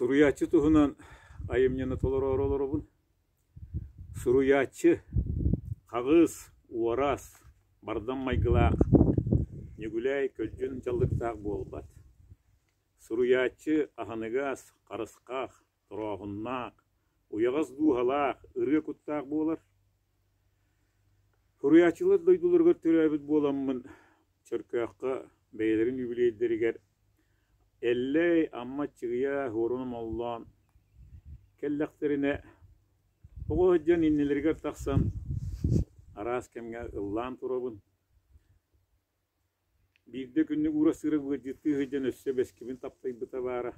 Суруйааччы туһунан айымньыны толороору олоробун. Суруйааччы хаҕыс, уорас, бардам майгылаах, Ньүгүлээй көлдьүн дьаллыктаах буолбат. Суруйааччы аһыныгас, харысхах, торооһуннаах, уйаҕас дууһалаах, ырыа куттаах буолар. Суруйааччылар дойдуларыгар төрөөбүт буоламмын, Чөркөөххө бэйэлэрин үбүлүөйдэригэр Эллэй, Амма Аччыгыйа, Һуорун Омоллоон кэллэхтэринэ, оҕо сылдьан иннилэригэр тахсан араас кэмҥэ ыллаан турабын. Биирдэ күннүк уурастыырап ыалдьыттыы сылдьан өссө бэскибин таптайбыта баара.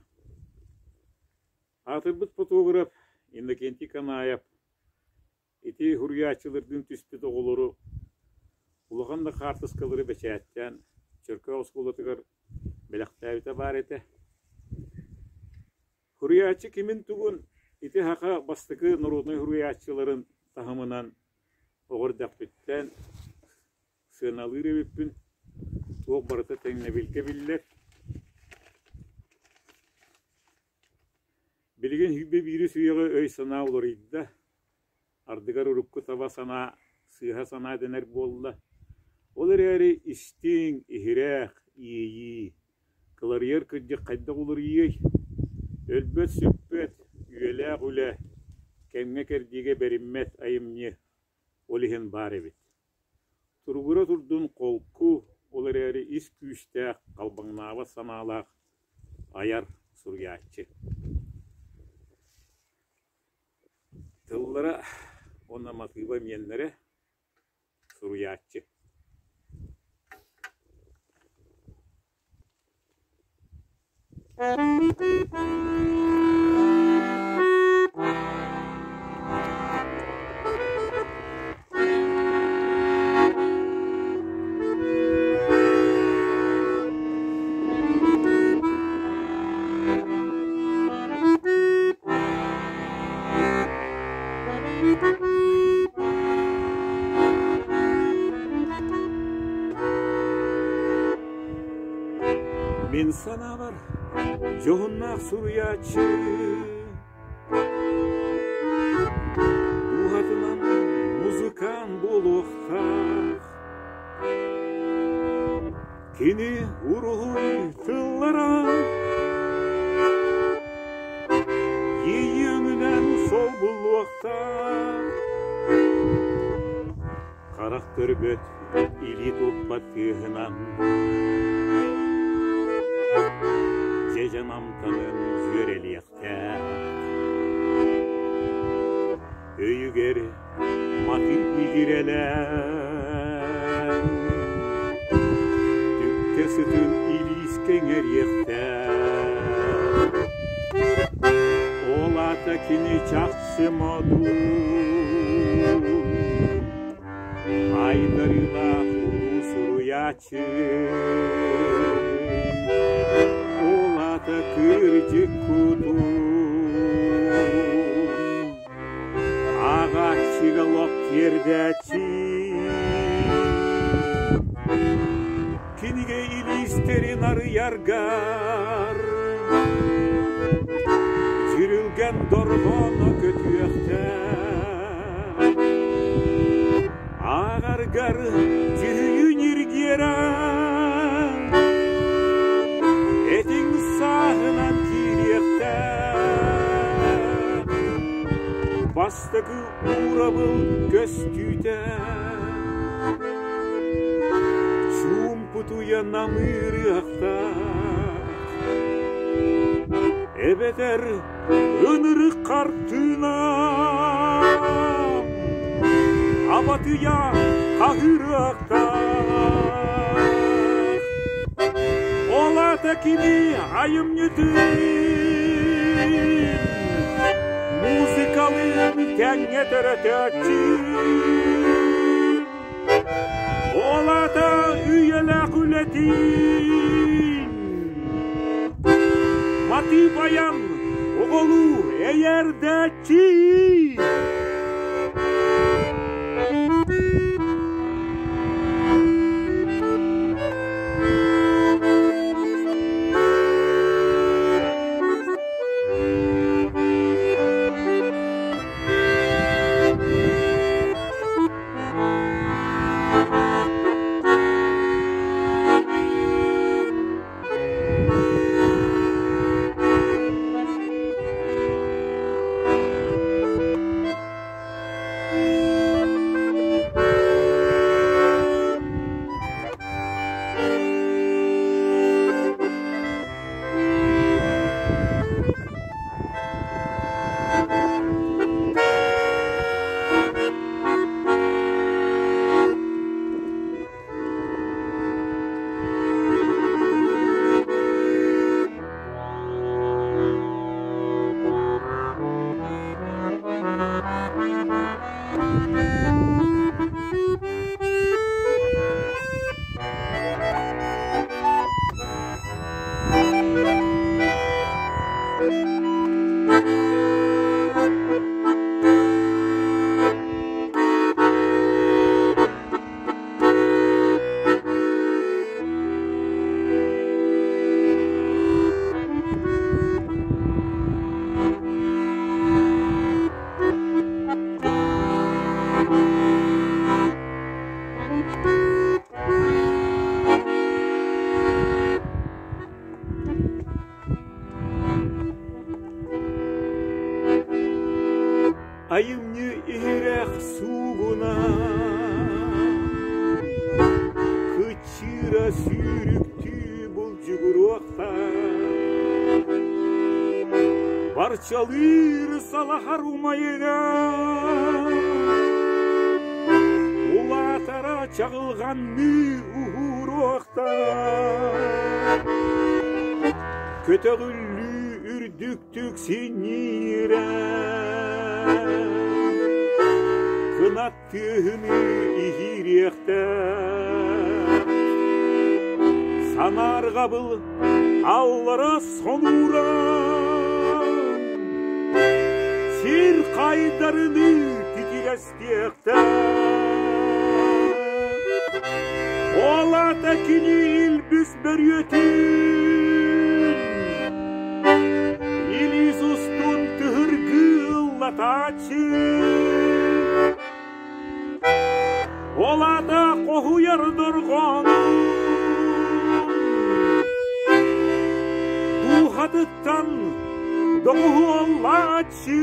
Аатырбыт фотограф Иннокентий Канаев ити суруйааччылардыын түспүт оҕолору улахан да хаартыскалары бэчээттээн Чөркөөх оскуолатыгар бэлэхтээбитэ баар этэ. Суруйааччы кимин-тугун ити саха бастакы норуодунай суруйааччыларын таһымынан оҕо эрдэхпиттэн сыаналыыр эбиппин, туох барыта тэҥнэбилгэ биллэр. Билигин 21 үйэҕэ өй-санаа уларыйда, ардыгар урукку таба санаа, сыыһа санаа дэнэр буолла. Ол эрээри истиҥ, иһирэх, иэйии, кыларыйар кырдьык хайдах уларыйыай? Өлбөт-сүппэт, үйэлээх үлэ, кэмҥэ-кэрдиигэ бэриммэт айымньы ол иһин баар эбит. Туругура турдун холку, ол эрээри ис күүстээх, халбаҥнаабат санаалаах айар суруйааччы. Тыллара уонна матыыба миэннэрэ суруйааччы. Мин санаабар, дьоһуннаах суруйааччы дууһатынан музыкант буолуохтаах. Кини уруһуй тыллара иэйиэҥинэн солбуллуохтаах. Харах көрбөт, илии туппат тыаһынан дьэдьэн амтанын дьүөрэлиэхтээх. Өйүгэр матыып игирэлээн, түккэ сытын илиискэ иҥэриэхтээх. Ол аата кини чахчы модун, айдарыылаах улуу суруйааччы. Ол аата кырдьык кутун Ааҕааччыга лоп тиэрдээччи Кинигэ илиистэрин арыйаргар Дьүрүлгэн дорҕооно көтүөхтээх Ааҕаргар дьүһүйүү ньиргиэрэн Этиҥ сааһынан киириэхтээх Бастакы уурабыл көстүүтэ Чуумпутуйа намыырыахтаах Эбэтэр ынырык хартыына Абатыйа хаһыырыахтаах Ол аата кини айымньытын музыкалыын тэҥҥэ төрөтөөччү Ол аата үйэлээх үлэтин матыып айан оҕолуу эйэрдээччи. Айымньы иһирэх суугуна Кыччыыра сүүрүктүү булдьугуруохтаах Барчалыыр салаһар умайыга Улаатара чаҕылҕанныы уһууруохтаах Көтөҕүллүү үрдүктүк синньиирэ Кынат тыаһыныы иһиириэхтээх Санаарҕабыл аллара сонуура Сир хайдарыныы титирэстиэхтээх Ол аата кини илбис бөрүөтүн Илиис устун тыһыргыы ыллатааччы Ол аата хоһуйар дорҕоонун Дууһатыттан доҕуһуоллааччы.